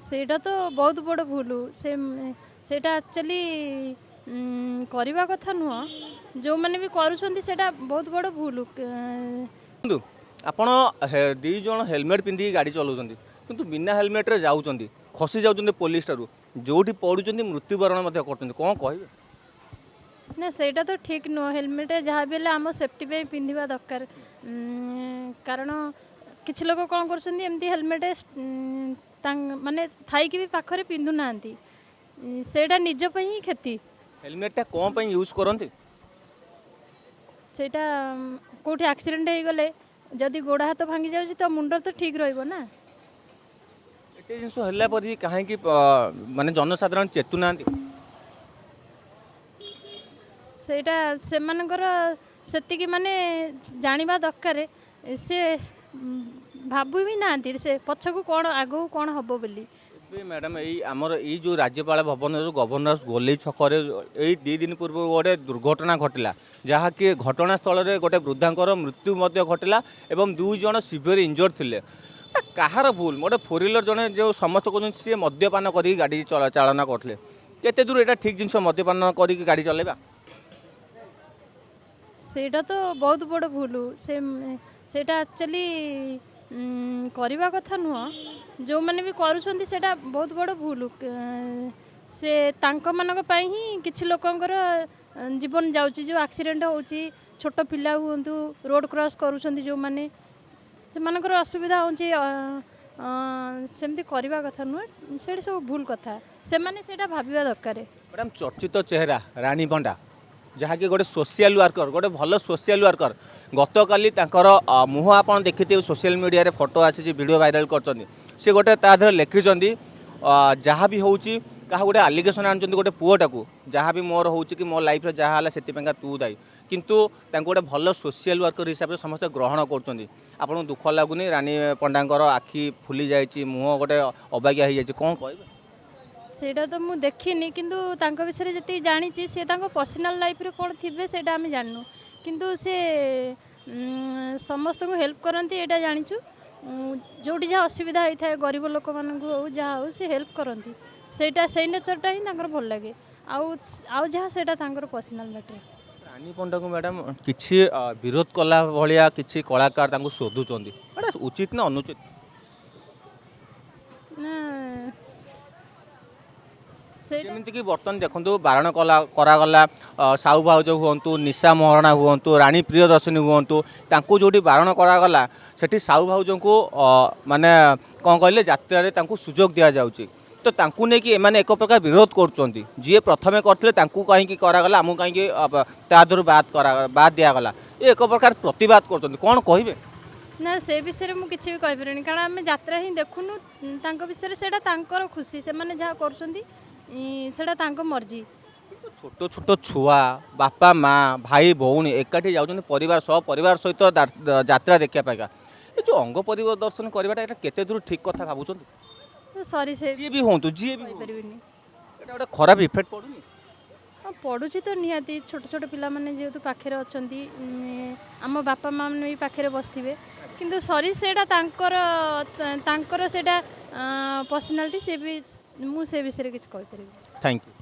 ସେଇଟା ତ ବହୁତ ବଡ଼ ଭୁଲ। ସେ ସେଇଟା ଆକ୍ଚୁଆଲି କରିବା କଥା ନୁହଁ। ଯେଉଁମାନେ ବି କରୁଛନ୍ତି, ସେଇଟା ବହୁତ ବଡ଼ ଭୁଲ। କିନ୍ତୁ ଆପଣ ଦୁଇ ଜଣ ହେଲମେଟ୍ ପିନ୍ଧିକି ଗାଡ଼ି ଚଲାଉଛନ୍ତି, କିନ୍ତୁ ବିନା ହେଲମେଟ୍ରେ ଯାଉଛନ୍ତି, ଖସି ଯାଉଛନ୍ତି ପୋଲିସ ଠାରୁ, ଯେଉଁଠି ପଡ଼ୁଛନ୍ତି ମୃତ୍ୟୁବରଣ ମଧ୍ୟ କରୁଛନ୍ତି। କ'ଣ କହିବେ? ନା, ସେଇଟା ତ ଠିକ୍ ନୁହଁ। ହେଲମେଟ୍ ଯାହା ବି ହେଲେ ଆମ ସେଫ୍ଟି ପାଇଁ ପିନ୍ଧିବା ଦରକାର। କାରଣ କିଛି ଲୋକ କ'ଣ କରୁଛନ୍ତି, ଏମିତି ହେଲମେଟ୍ ମାନେ ଥାଇକି ବି ପାଖରେ ପିନ୍ଧୁନାହାନ୍ତି। ସେଇଟା ନିଜ ପାଇଁ ହିଁ କ୍ଷତି। ହେଲମେଟ୍ଟା କ'ଣ ପାଇଁ ୟୁଜ୍ କରନ୍ତି? ସେଇଟା କେଉଁଠି ଆକ୍ସିଡେଣ୍ଟ ହେଇଗଲେ, ଯଦି ଗୋଡ଼ ହାତ ଭାଙ୍ଗି ଯାଉଛି, ତ ମୁଣ୍ଡ ତ ଠିକ୍ ରହିବ ନା। ଏତେ ଜିନିଷ ହେଲା ପରେ ବି କାହିଁକି ମାନେ ଜନସାଧାରଣ ଚେତୁନାହାନ୍ତି? ସେଇଟା ସେମାନଙ୍କର ସେତିକି ମାନେ ଜାଣିବା ଦରକାର। ସେ ଭାବୁ ବି ନାହାନ୍ତି ସେ ପଛକୁ କ'ଣ, ଆଗକୁ କ'ଣ ହେବ ବୋଲି। ଏବେ ମ୍ୟାଡ଼ାମ୍, ଏଇ ଆମର ଏଇ ଯେଉଁ ରାଜ୍ୟପାଳ ଭବନରୁ ଗଭର୍ଣ୍ଣର ଗୋଲେଇ ଛକରେ ଏଇ 2 ଦିନ ପୂର୍ବରୁ ଗୋଟେ ଦୁର୍ଘଟଣା ଘଟିଲା, ଯାହାକି ଘଟଣାସ୍ଥଳରେ ଗୋଟେ ବୃଦ୍ଧାଙ୍କର ମୃତ୍ୟୁ ମଧ୍ୟ ଘଟିଲା ଏବଂ ଦୁଇ ଜଣ ସିଭିୟର ଇଞ୍ଜର୍ଡ ଥିଲେ। ଏଟା କାହାର ଭୁଲ? ଗୋଟେ ଫୋର୍ ହ୍ୱିଲର ଜଣେ ଯେଉଁ ସମସ୍ତେ କହୁଛନ୍ତି, ସିଏ ମଦ୍ୟପାନ କରିକି ଗାଡ଼ି ଚାଳନା କରୁଥିଲେ। କେତେ ଦୂର ଏଇଟା ଠିକ୍ ଜିନିଷ, ମଦ୍ୟପାନ କରିକି ଗାଡ଼ି ଚଲାଇବା? ସେଇଟା ତ ବହୁତ ବଡ଼ ଭୁଲ। ସେଇଟା ଆକ୍ଚୁଆଲି କରିବା କଥା ନୁହଁ। ଯେଉଁମାନେ ବି କରୁଛନ୍ତି, ସେଇଟା ବହୁତ ବଡ଼ ଭୁଲ। ସେ ତାଙ୍କମାନଙ୍କ ପାଇଁ ହିଁ କିଛି ଲୋକଙ୍କର ଜୀବନ ଯାଉଛି। ଯେଉଁ ଆକ୍ସିଡେଣ୍ଟ ହେଉଛି, ଛୋଟ ପିଲା ହୁଅନ୍ତୁ, ରୋଡ଼ କ୍ରସ୍ କରୁଛନ୍ତି ଯେଉଁମାନେ, ସେମାନଙ୍କର ଅସୁବିଧା ହେଉଛି। ସେମିତି କରିବା କଥା ନୁହେଁ। ସେଇଟା ସବୁ ଭୁଲ କଥା। ସେମାନେ ସେଇଟା ଭାବିବା ଦରକାର। ମ୍ୟାଡ଼ାମ୍, ଚର୍ଚ୍ଚିତ ଚେହେରା ରାଣୀ ପଣ୍ଡା, ଯାହାକି ଗୋଟେ ସୋସିଆଲ ୱାର୍କର, ଗୋଟେ ଭଲ ସୋସିଆଲ ୱାର୍କର, ଗତକାଲି ତାଙ୍କର ମୁହଁ ଆପଣ ଦେଖିଥିବେ, ସୋସିଆଲ ମିଡ଼ିଆରେ ଫଟୋ ଆସିଛି, ଭିଡ଼ିଓ ଭାଇରାଲ କରିଛନ୍ତି। ସେ ଗୋଟେ ତା ଦେହରେ ଲେଖିଛନ୍ତି, ଯାହା ବି ହେଉଛି, କାହା ଗୋଟେ ଆଲିଗେସନ୍ ଆଣୁଛନ୍ତି ଗୋଟେ ପୁଅଟାକୁ, ଯାହା ବି ମୋର ହେଉଛି କି ମୋ ଲାଇଫ୍ରେ ଯାହା ହେଲା, ସେଥିପାଇଁକା ତୁ ଦାୟୀ। କିନ୍ତୁ ତାଙ୍କୁ ଗୋଟେ ଭଲ ସୋସିଆଲ ୱାର୍କର ହିସାବରେ ସମସ୍ତେ ଗ୍ରହଣ କରୁଛନ୍ତି। ଆପଣଙ୍କୁ ଦୁଃଖ ଲାଗୁନି? ରାନୀ ପଣ୍ଡାଙ୍କର ଆଖି ଫୁଲି ଯାଇଛି, ମୁହଁ ଗୋଟେ ଅବାଗିଆ ହେଇଯାଇଛି। କ'ଣ କହିବେ? ସେଇଟା ତ ମୁଁ ଦେଖିନି, କିନ୍ତୁ ତାଙ୍କ ବିଷୟରେ ଯେତିକି ଜାଣିଛି, ସେ ତାଙ୍କ ପର୍ସନାଲ୍ ଲାଇଫ୍ରେ କ'ଣ ଥିବେ, ସେଇଟା ଆମେ ଜାଣିନୁ। କିନ୍ତୁ ସେ ସମସ୍ତଙ୍କୁ ହେଲ୍ପ କରନ୍ତି, ଏଇଟା ଜାଣିଛୁ। ଯେଉଁଠି ଯାହା ଅସୁବିଧା ହେଇଥାଏ, ଗରିବ ଲୋକମାନଙ୍କୁ ହଉ, ଯାହା ହଉ, ସେ ହେଲ୍ପ କରନ୍ତି। ସେଇଟା ସେଇ ନେଚର୍ଟା ହିଁ ତାଙ୍କର ଭଲ ଲାଗେ। ଆଉ ଯାହା ସେଇଟା ତାଙ୍କର ପର୍ସନାଲ୍ ମ୍ୟାଟର୍। ରାନୀ ପଣ୍ଡାକୁ ମ୍ୟାଡ଼ାମ୍, କିଛି ବିରୋଧ କଲା ଭଳିଆ କିଛି କଳାକାର ତାଙ୍କୁ ଶୋଧୁଛନ୍ତି, ଏଇଟା ଉଚିତ ନା ଅନୁଚିତ? ନା, ସେଇଟା ଯେମିତିକି ବର୍ତ୍ତମାନ ଦେଖନ୍ତୁ, ବାରଣ କରାଗଲା, ସାହୁ ଭାଉଜ ହୁଅନ୍ତୁ, ନିଶା ମହାରଣା ହୁଅନ୍ତୁ, ରାଣୀ ପ୍ରିୟଦର୍ଶିନୀ ହୁଅନ୍ତୁ, ତାଙ୍କୁ ଯେଉଁଠି ବାରଣ କରାଗଲା, ସେଠି ସାହୁ ଭାଉଜଙ୍କୁ ମାନେ କ'ଣ କହିଲେ, ଯାତ୍ରାରେ ତାଙ୍କୁ ସୁଯୋଗ ଦିଆଯାଉଛି। ତ ତାଙ୍କୁ ନେଇକି ଏମାନେ ଏକ ପ୍ରକାର ବିରୋଧ କରୁଛନ୍ତି। ଯିଏ ପ୍ରଥମେ କରିଥିଲେ, ତାଙ୍କୁ କାହିଁକି କରାଗଲା, ଆମକୁ କାହିଁକି ତା ଦେହରୁ ବାଦ ଦିଆଗଲା, ଏ ଏକ ପ୍ରକାର ପ୍ରତିବାଦ କରୁଛନ୍ତି। କ'ଣ କହିବେ? ନା, ସେ ବିଷୟରେ ମୁଁ କିଛି ବି କହିପାରିବିନି, କାରଣ ଆମେ ଯାତ୍ରା ହିଁ ଦେଖୁନୁ। ତାଙ୍କ ବିଷୟରେ ସେଇଟା ତାଙ୍କର ଖୁସି। ସେମାନେ ଯାହା କରୁଛନ୍ତି, ସେଇଟା ତାଙ୍କ ମର୍ଜି। କିନ୍ତୁ ଛୋଟ ଛୋଟ ଛୁଆ, ବାପା ମା, ଭାଇ ଭଉଣୀ ଏକାଠି ଯାଉଛନ୍ତି ପରିବାର ସହ, ପରିବାର ସହିତ ଯାତ୍ରା ଦେଖିବା ପାଇଁକା। ଏ ଯେଉଁ ଅଙ୍ଗ ପରିଦର୍ଶନ କରିବାଟା, ଏଇଟା କେତେ ଦୂର ଠିକ୍ କଥା ଭାବୁଛନ୍ତି? ସରି, ସେ ଯିଏ ବି ହୁଅନ୍ତୁ, ଯିଏ ବି ହୁଅନ୍ତୁ, କହିପାରିବିନି। ଏଇଟା ଗୋଟେ ଖରାପ ଇଫେକ୍ଟ ପଡ଼ୁନି? ହଁ, ପଡ଼ୁଛି ତ ନିହାତି। ଛୋଟ ଛୋଟ ପିଲାମାନେ ଯେହେତୁ ପାଖରେ ଅଛନ୍ତି, ଆମ ବାପା ମା ମାନେ ବି ପାଖରେ ବସିଥିବେ। କିନ୍ତୁ ସରି, ସେଇଟା ତାଙ୍କର ତାଙ୍କର ସେଇଟା ପର୍ସନାଲିଟି। ସେ ବି ମୁଁ ସେ ବିଷୟରେ କିଛି କହିପାରିବିନି। Thank you.